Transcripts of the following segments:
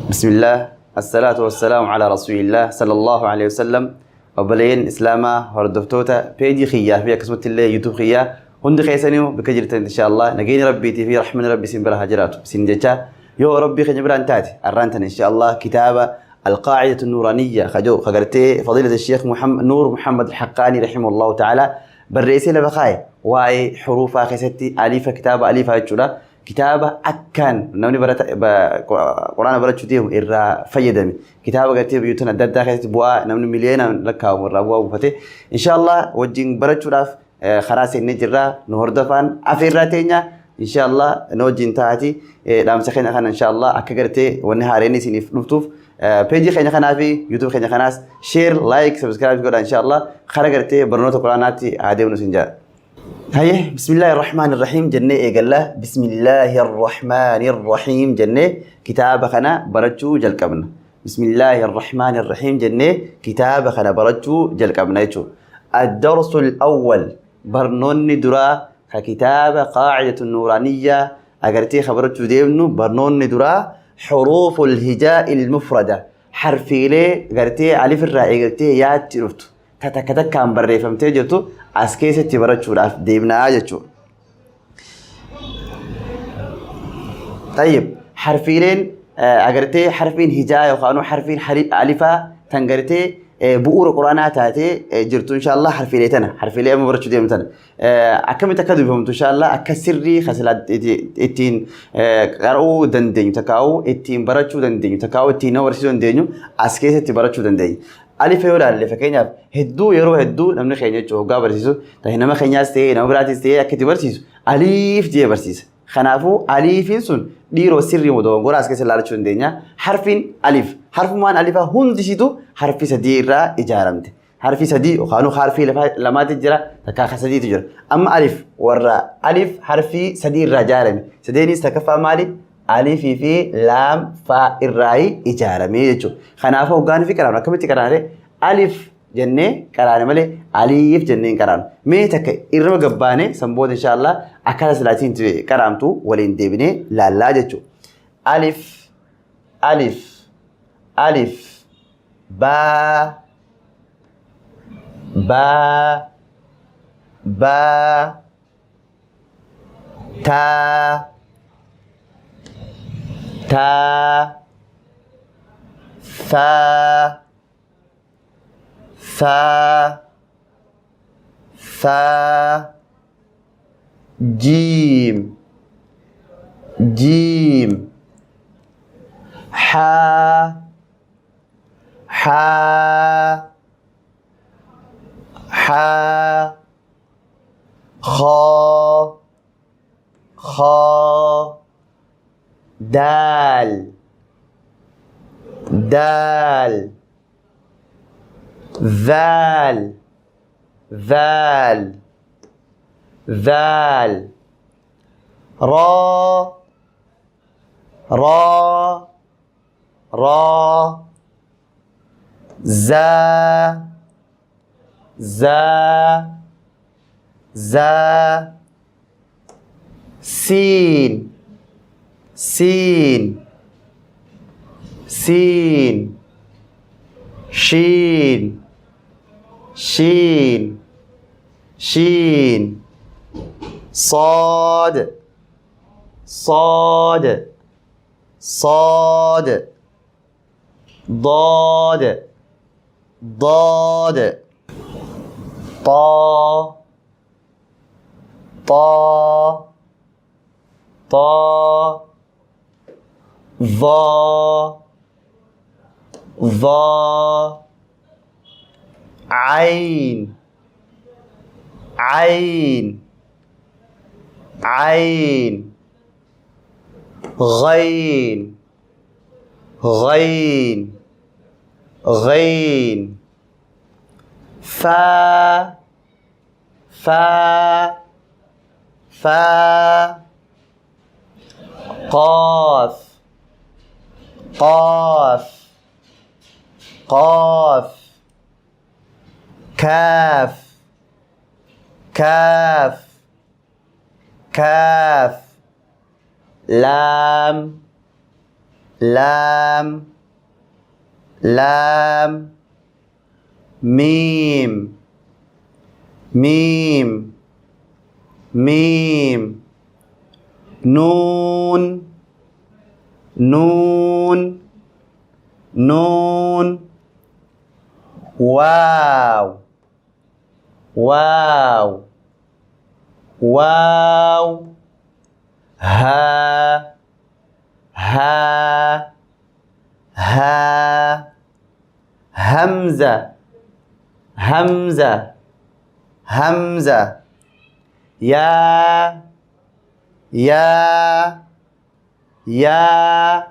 Bismillah, Assalaatu wassalaamu ala rasuulillah sallallahu alaihi wasallam. Obboleeyyan Islaamaa hordoftoota peejii kiyyaa fi akkasumatti illee YouTube kiyyaa hundi keessaniu bakka jirtan inshallah nageenya rabbiitii fi rahmanni rabbi isin bira haa jiraatu isin jecha yoo rabbii keenya biraan taate arraan tana inshallah kitaaba القاعدة النورانية خجو خجرتي فضيلة الشيخ محمد نور محمد الحقاني رحمه الله تعالى برئيسي لبخاي واي حروفها خيستي أليفة كتابة أليفة jechuudha. Kitaaba akkaan namni barata quraana barachuu deemu irraa fayyadame, kitaaba gartee biyyoota adda addaa keessatti bu'aa namni miliyoonaan lakkaa'amu irraa bu'aa buufate, inshallah wajjin barachuudhaaf karaa seennee jirra. Nu hordofaan afeerraa teenya, inshallah nu wajjin taa'ati. Dhaamsa keenya kana inshallah akka gartee wanni haareen isiniif dhuftuuf peejii keenya kanaa fi YouTube keenya kanaas share, like, subscribe godha. Inshallah karaa gartee barnoota quraanaatti haa deemnu isin jedha. Haye, bismillahi irrahmaan irrahiim jennee eegalla. Bismillahi irrahmaan irrahiim jennee kitaaba kana barachuu jalqabna. Bismillahi irrahmaan irrahiim jennee kitaaba kana barachuu jalqabna jechuudha. Ad-darsul awwal, barnoonni duraa ka kitaaba qaacidatu nuuraaniyyaa agartee ka barachuu deemnu, barnoonni duraa xuruuful hijaa'il mufrada, harfiilee gartee alif irraa eegaltee yaatti dhuftu ta takka takkaan barreeffamtee jirtu as keessatti barachuudhaaf deemnaa jechuudha. Tayyib, harfiileen agartee harfiin hijaa yookaan harfiin alifaa tan gartee bu'uura quraanaa taatee jirtu, inshallah harfiilee tana, harfiilee amma barachuu deemnu tana akkamitti akka dubbifamtu, inshallah akka sirrii kasilaa ittiin qara'uu dandeenyu, takkaa'uu ittiin barachuu dandeenyu, takkaa'uu ittiin nama barsiisuu dandeenyu as keessatti barachuu dandeenya. Alifa yoo ilaalle, fakkeenyaaf, hedduu yeroo hedduu namni keenya jechuun hoggaa barsiisu ta'e, nama keenyaas ta'e nama biraatis ta'e, akka itti barsiisu aliif jee barsiisa. Kanaafuu aliifiin sun dhiiroo sirrii moo dogongoraa as keessa ilaalachuu dandeenya. Harfiin alif, harfumaan alifaa hundisiitu harfi sadii irraa ijaaramte. Harfi sadii yookaan harfii lamaatu jira, takkaa sadiitu jira. Amma alif warra alif harfii sadii irraa ijaarame. Sadeenis takkaffaa maali? Alifii fi laam faa irraa ijaarame jechuudha. Kanaafuu hoggaan fi qaraanu akkamitti qaraane? Alif jennee qaraane malee aliif jennee hin qaraanu. Mee takka irra gabbaane, san booda inshallah akkaataa silaatiin qaraamtu waliin deebinee laallaa jechuudha. Alif, alif, alif, baa, baa, baa, taa, taa, thaa, thaa, thaa, jiim, jiim, haa, haa, haa, khaa, khaa, daal, daal, dhaal, dhaal, dhaal, raa, raa, raa, zaa, zaa, zaa, siin, siin, siin, shiin, shiin, shiin, صاد, صاد, صاد, ضاد, ضاد, طا, طا, طا, ظا, ظا, عين, عين, عين, غين, غين, غين, فا, فا, فا, قاف, قاف, قاف, كاف, كاف, كاف, لام, Laam, laam, miim, miim, miim, nuun, nuun, nuun, waaw, waaw, waaw, haa, haa, haa, hamza, hamza, hamza, yaa, yaa, yaa.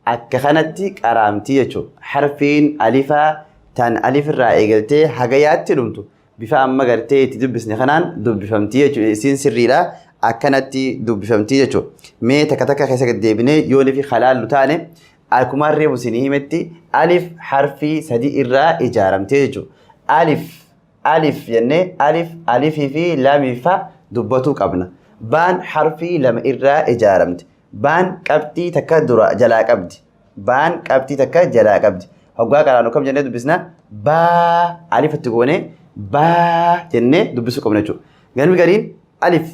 Akka kanatti qaraamtii jechuudha. Harfiin alifaa tan alif irraa eegaltee haga yaatti dhumtu bifa amma gartee itti dubbisne kanaan dubbifamtii jechuudha. Isiin sirriidha. Akkanatti dubbifamtii jechuudha. Mee takka takka keessa gad deebinee yoo fi halaallu taane, akkuma reefu isinii himetti alif harfii sadi irraa ijaaramtee jechuudha. Alif alif jennee alif, alifii fi laamii fa dubbatuu qabna. Baan harfii lama irraa ijaaramte. Baan qabxii takka dura jalaa qabdi. Baan qabxii takka jalaa qabdi. Hoggaa qaraanu kam jennee dubbisna? Baa alifatti goonee baa jennee dubbisuu qabna jechuudha. Galmi gariin alif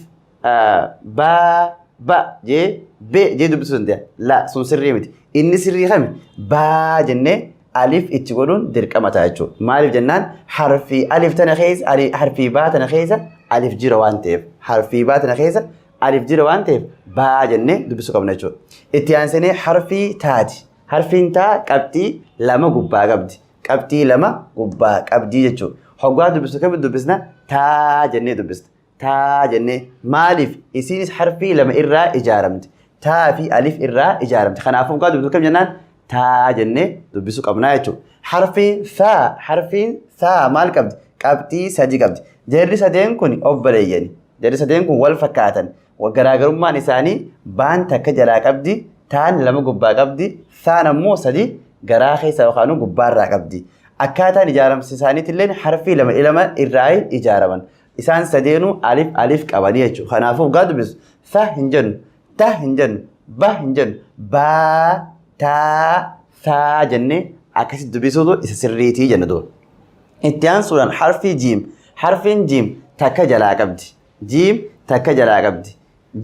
baa ba jee be jee dubbisuu danda'a. La, sun sirrii miti. Inni sirrii kami? Baa jennee alif itti godhuun dirqama ta'a jechuudha. Maaliif jennaan, harfii alif tana keessa, harfii baa tana keessa alif jira waan ta'eef, harfii baa tana keessa alif jira waan ta'eef baa jennee dubbisuu qabna jechuudha. Itti aansinee harfii taati. Harfiin taa qabxii lama gubbaa qabdi. Qabxii lama gubbaa qabdii jechuudha. Hoggaa dubbisu kamitti dubbisna? Taa jennee dubbisna. Taa jennee maaliif? Isiinis harfii lama irraa ijaaramte. Taa fi alif irraa ijaaramte. Kanaafuu hoggaa dubbisu kam jennaan? Taa jennee dubbisuu qabnaa jechuudha. Harfiin thaa, harfiin thaa maal qabdi? Qabxii sadi qabdi. Jarri sadeen kun obboleeyyani. Jarri sadeen kun wal fakkaatan. Garaagarummaan isaanii baan takka jalaa qabdi, taan lama gubbaa qabdi, thaan ammoo sadi garaa keessa yookaan gubbaarraa qabdi. Akkaataan ijaaramsa isaaniitillee harfii lama lama irraa ijaaraman. Isaan sadeenuu alif alif qabanii jechuudha. Kanaafuu hoggaa dubbisu tha hin jennu, ta hin jennu, ba hin jennu, baa, taa, thaa jennee akkasitti dubbisuutu isa sirriitii jenna duuba. Itti aansuudhaan harfii jiim. Harfiin jiim takka jalaa qabdi. Jiim takka jalaa qabdi.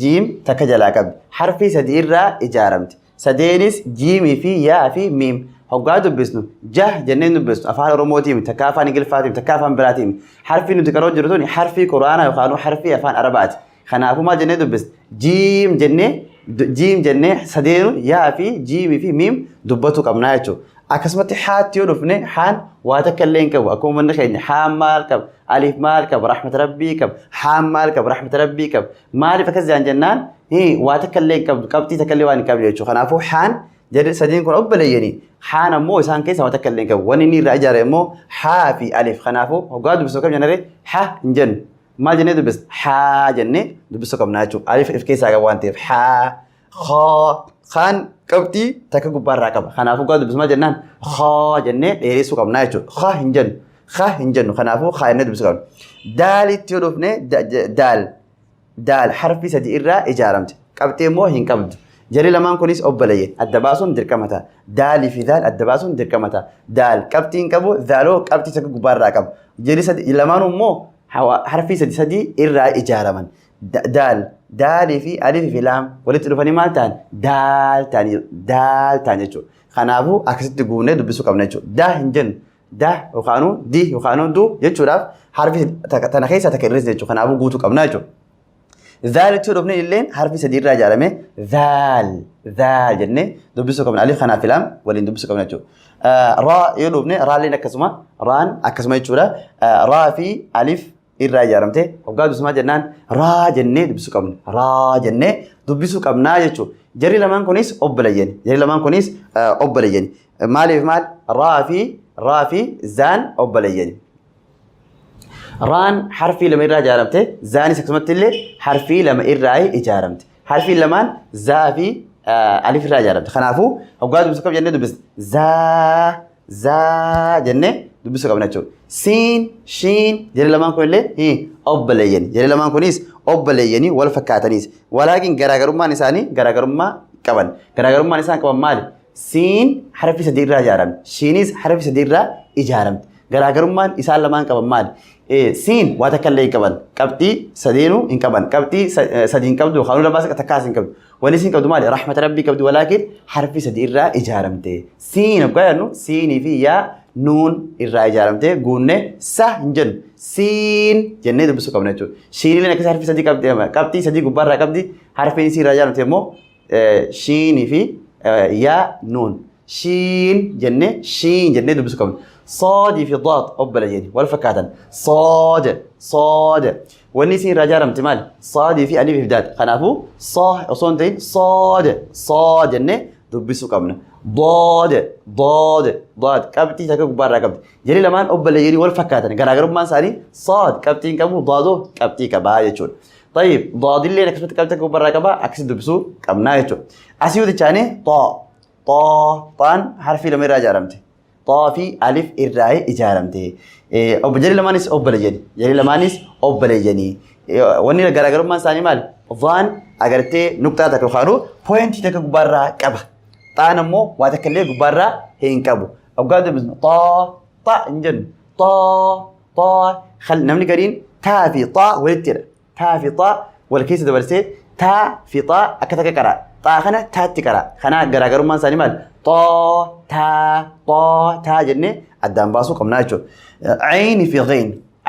Jiim takka jalaa qabdi. Harfii sadi irraa ijaaramti. Sadeenis jiimii fi yaa fi miim. Hoggaa dubbisnu jah jennee dubbisnu afaan Oromootiin, takka afaan Ingiliffaatiin, takka afaan biraatiin. Harfii nuti qaroo jiru tuni harfii Quraanaa yookaan harfii afaan Arabaati. Kanaafuu maal jennee dubbisna? Jiim jennee, jiim jennee sadeenu yaa fi jiimii fi miim dubbatu qabnaa jechuudha. Akkasumatti haatti yoo dhufne, haan waa takka illee hin qabu. Akkuma manni keenya haan maal qaba? Alif maal qaba? Rahmata Rabbii qaba. Haan maal qaba? Rahmata Rabbii qaba. Maaliif akkas jedhan jennaan, waa takka illee hin qabdu. Qabxii takka illee waan hin qabne jechuudha. Kanaafuu haan jarri sadiin kun obboleeyyanii. Haan ammoo isaan keessa waa takka illee hin qabu. Wanni inni irraa ijaare immoo haa fi alif. Kanaafuu hoggaa dubbisu kam jennee? Ha hin jennu. Maal jennee dubbisna? Haa jennee dubbisuu qabna jechuudha. Alif if keessaa qaba waan ta'eef haa. Haa, kaan qabxii takka gubbaarraa qaba. Kanaafuu hoggaa dubbisu maal jennaan? Haa jennee dheeressuu qabna jechuudha. Haa hin jennu. Haa hin jennu. Kanaafuu haa jennee dubbisuu qabna. Daalitti yoo dhufne, daal, daal harfii sadi irraa ijaaramte. Qabxii immoo hin qabdu. Jarri lamaan kunis obboleeyyan. Adda baasuun dirqama ta'a. Daalii fi daal adda baasuun dirqama ta'a. Daal qabxii hin qabu, daaloo qabxii takka gubbaarraa qaba. Jarri sadi lamaanuu immoo harfii sadi sadii irraa ijaaraman. Daal, daalii fi alifii fi laam walitti dhufanii maal ta'an? Daal ta'an, daal ta'an jechuudha. Kanaafuu akkasitti guunnee dubbisuu qabna jechuudha. Daa hin jennu. Da yookaanuu di yookaanuu du jechuudhaaf harfi tana keessaa takka irreessa jechuudha. Kanaafuu guutuu qabna jechuudha. Zaal jechuu dhufne illeen harfi sadii irraa ijaarame, zaal, zaal jennee dubbisuu qabna. Alif kanaaf laam waliin dubbisuu qabna jechuudha. Raa yoo dhufne, raalleen akkasuma, raan akkasuma jechuudha. Raa fi alif irraa ijaaramte, hoggaa dubbisu maal jennaan? Raa jennee dubbisuu qabna. Raa jennee dubbisuu qabnaa jechuudha. Jarri lamaan kunis obboleeyyan. Jarri lamaan kunis obboleeyyan. Maaliif maal? Raa fi zaan obboleeyyan. Raan harfii lama irraa ijaaramte, zaanis akkasumatti illee harfii lama irraa ijaaramte. Harfiin lamaan zaa fi alif irraa ijaaramte. Kanaafuu hoggaa dubbisu kam jennee dubbisna? Zaa, zaa jennee dubbisuu qabna jechuudha. Siin, shiin jarri lamaan kun illee obboleeyyani. Jarri lamaan kunis obboleeyyanii wal fakkaataniis. Walaakin garaagarummaan isaanii garaagarummaa qaban. Garaagarummaan isaan qaban maali? Siin harfi sadii irraa ijaaramte. Shiinis harfi sadii irraa ijaaramte. Garaagarummaan isaan lamaan qaban maali? Siin waa takka illee hin qaban. Qabxii sadeenuu hin qaban. Qabxii sadii hin qabdu yookaan lamaas takkaas hin qabdu. Wanni siin qabdu maali? Rahmata Rabbii qabdu walaakin harfi sadii irraa ijaaramte. Siin hoggaa jennu siinii fi yaa nuun irraa ijaaramte guunne sa hin jennu. Siin jennee dubbisuu qabna jechuudha. Shiinileen akkasii harfi sadii qabdi qabxii sadii gubbaarraa qabdi. Harfiin isii irraa ijaaramte immoo shiinii fi yaa nuun. Shiin jennee shiin jennee dubbisuu qabna. Saadii fi daad obboleeyyan wal fakkaatan. Saad saad. Wanni isin irraa ijaaramte maali? Saadii fi alif fi daad. Kanaafuu saa osoo hin ta'in saad saad jennee dubbisuu qabna. Daad daad daad qabxii takka gubbaarraa qabdi. Jarri lamaan obboleeyyanii wal fakkaatan. Garaagarummaan isaanii saad qabxii hin qabu daadoo qabxii qabaa jechuudha. Tayyib daadillee akkasumatti qabxii takka gubbaarraa qaba akkasitti dubbisuu qabnaa jechuudha. Asii yoo tichaane xaa xaa xaan harfii lama irraa ijaaramte. Xaa fi alif irraa ijaaramte. Obbo jarri lamaanis obboleeyyani. Jarri lamaanis obboleeyyani. Wanni garaagarummaan isaanii maali? Dhaan agartee nuqxaa takka yookaan poointii takka gubbaarraa qaba. Xaan ammoo waa takka illee gubbaarraa hin qabu. Hoggaa dubbisnu xaa xa hin jennu. Xaa xaa namni gariin taa fi xaa walitti jedha. Taa fi xaa wal keessa dabarsee taa fi xaa akka takka qara. Xaa kana taatti qara. Kana garaagarummaan isaanii maali? Xoo, taa, xoo, taa jennee addaan baasuu qabnaa jechuudha. Ayin fi ghayn.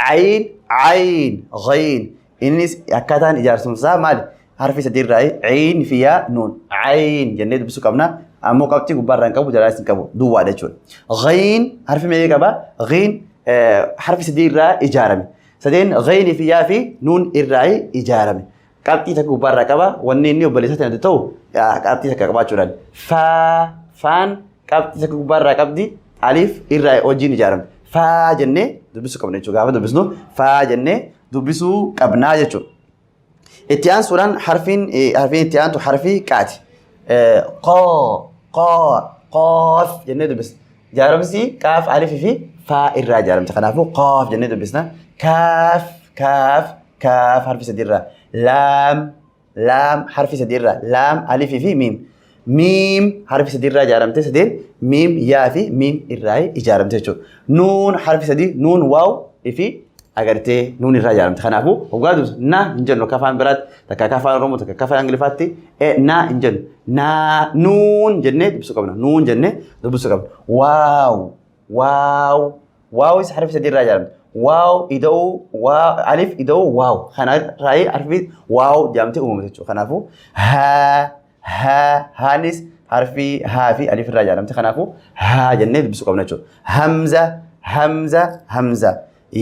Ayin, ayin, ghayn. Innis akkaataan ijaarsumsaa maali? Harfi sadii irraa ayin fi yaa nuun. Ayin jennee dubbisuu qabna. Ammoo qabxii gubbaarraa hin qabu jalaas hin qabu. Duwwaadha jechuudha. Ghayn harfi meeqa qaba? Ghayn harfi sadii irraa ijaarame. Sadeen ghaynii fi yaa fi nuun irraa ijaarame. Qabxii takka gubbaarraa qaba. Wanni inni obboleessa ta'e ta'u qabxii takka qabaachuudhaan. Faa faan qabxii takka gubbaarraa qabdi. Alif irraa wajjin ijaaramte. Faa jennee dubbisuu qabna jechuudha. Gaafa dubbisnu faa jennee dubbisuu qabnaa jechuudha. Itti aansuudhaan harfiin harfiin itti aantu harfii qaati. Qoo qoo qoof jennee dubbisna. Ijaaramsi qaaf alifii fi faa irraa ijaaramte. Kanaafuu qoof jennee dubbisna. Kaaf kaaf kaaf harfi sadii irraa. Laam laam harfi sadii irraa. Laam alifii fi miim. Miim harfi sadii irraa ijaaramte sadeen miim yaa fi miim irraa ijaaramte jechuudha. Nuun harfi sadii nuun waaw fi agartee nuun irraa ijaaramte. Kanaafuu hoggaa dubbisnu na hin jennu akka afaan biraatti takka akka afaan Oromoo takka akka afaan Ingiliffaatti na hin jennu. Na nuun jennee dubbisuu qabna. Nuun jennee dubbisuu qabna. Waaw waaw waaw isa harfi sadii irraa ijaaramte. Waaw ida'uu waaw alif ida'uu waaw kana irraa harfi waaw jedhamtee uumamte jechuudha. Kanaafuu haa haa haanis harfii haa fi alif irraa ijaaramte. Kanaafuu haa jennee dubbisuu qabna jechuudha. Hamza hamza hamza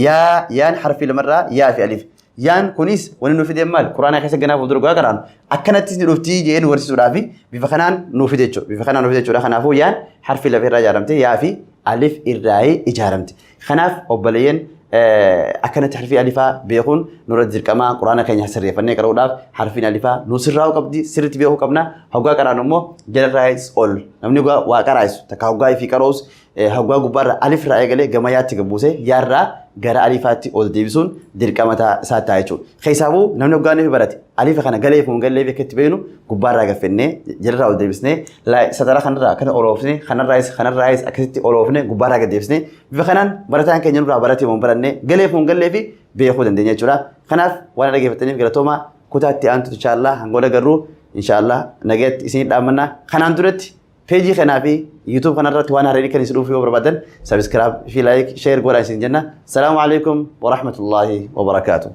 yaa yaan harfii lamarraa yaa fi alif. Yaan kunis wanni nu fide maal? Quraana keessa ganaa fuuldura gogaa qaraanu. Akkanattis ni dhuftii jedhee nu barsiisuudhaaf bifa kanaan nu fide jechuudha. Bifa kanaan nu fide jechuudha. Kanaafuu yaan harfii lafa irraa ijaaramte yaa fi alif irraa ijaaramte. Kanaaf obboleeyyan akkanatti harfii alifaa beekuun nurra dirqamaa quraana keenya sirreeffannee qara'uudhaaf harfiin alifaa nu sirraa'uu qabdi sirriitti beekuu qabna. Hoggaa qaraanu immoo jalarraayis ol namni waa qaraa'isu takka hoggaa ifii qara'us hoggaa gubbaarra alif irraa eegalee gama yaatti gad buusee yaarraa gara alifaatti ol deebisuun dirqama isaa ta'a jechuudha. Keessaafuu namni hoggaa inni barate alifa kana galeef moo galleef akka itti beeknu gubbaarraa gaffennee jalarraa ol deebisnee satara kanarraa akkana ol oofnee kanarraayis kanarraayis akkasitti ol oofnee gubbaarraa gad deebisnee bifa kanaan barataan keenya nurraa barate moo barannee galeef moo galleef beekuu dandeenya jechuudha. Kanaaf waan dhaggeeffattaniif galatoomaa kutaa itti aantu inshaallah hanga agarru inshaallah nagayatti isin dhaammanna. Kanaan duratti peejii kanaa fi YouTube kanarratti waan haaraan kan isin dhufu yoo barbaadan subscribe fi like share godhaa isin jenna. Salaamu alaikum wa rahmatullahi wa barakaatuh.